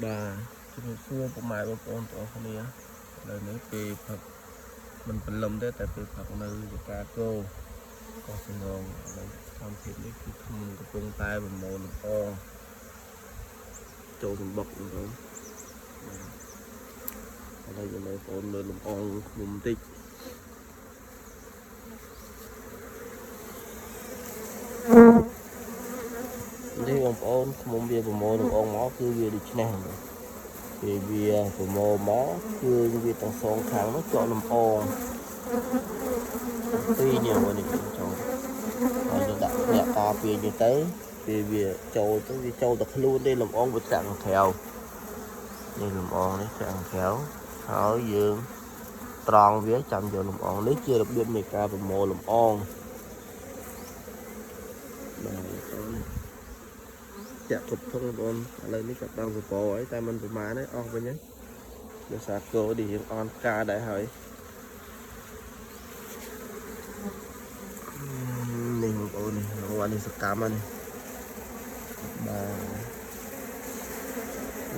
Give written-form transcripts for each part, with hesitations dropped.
បាទជំរាបសួរពុកម៉ែបងប្អូនទាំងអស់គ្នាឥឡូវនេះពេលព្រឹកមិនព្រលឹមទេតែពេលព្រឹកនៅចកាគោកោះសំងឥឡូវស្ថានភាពនេះគឺខ្ញុំកំពុងតែប្រមូលលំអងចូលសម្បុកបងប្អូនឥឡូវយើងបងប្អូនមើលលំអងខ្ញុំបន្តិច នេះបងប្អូនខ្ញុំវាប្រមូលលំអងមកគឺវាដូចនេះពេលវាប្រមូលមកគឺវាទាំងសងខាងនោះជាប់លំអងពីរនេះបងនេះចូលហើយយើងដាក់អ្នកការពារនេះទៅពេលវាចូលទៅវាចូលទៅខ្លួនទេលំអងវាចាក់ខាងក្រៅនេះលំអងនេះចាក់ខាងក្រៅហើយយើងត្រង់វាចាំយកលំអងនេះជារបៀបនៃការប្រមូលលំអងបាទបងប្អូនចាក់គ្រប់ធុងបងប្អូនឥឡូវនេះចាប់ដើមសបោហើយតែមិនប្រមាណទេអស់វិញហើយដោយសារគោនេះរៀងអន់ផ្កាដែរហើយនេះបងប្អូននេះអូនេះសកម្មហ្នឹងបាទ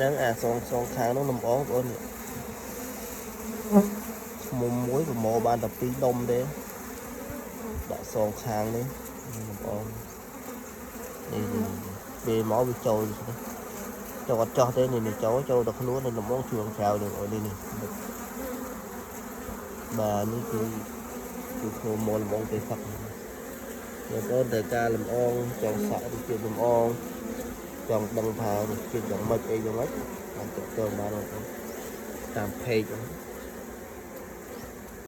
នឹងអាសងសងខាងនោះលំអងបងប្អូននេះខ្មុំមួយប្រមូលបានតែ2ដុំទេដាក់សងខាងនេះលំអងនេះពេលមកវាចូលចូលអត់ចោះទេនេះចូលចូលទៅខ្លួននៅលំអងជួងក្រៅនេះអូនេះនេះបាទនេះគឺគឺមកលំអងពេលផឹកបងប្អូនត្រូវការលំអងចង់សាក់រសជាតិលំអងចង់ដឹងថារសជាតិយ៉ាងម៉េចអីយ៉ាងម៉េចបានទាក់ទងបានបងប្អូនតាម page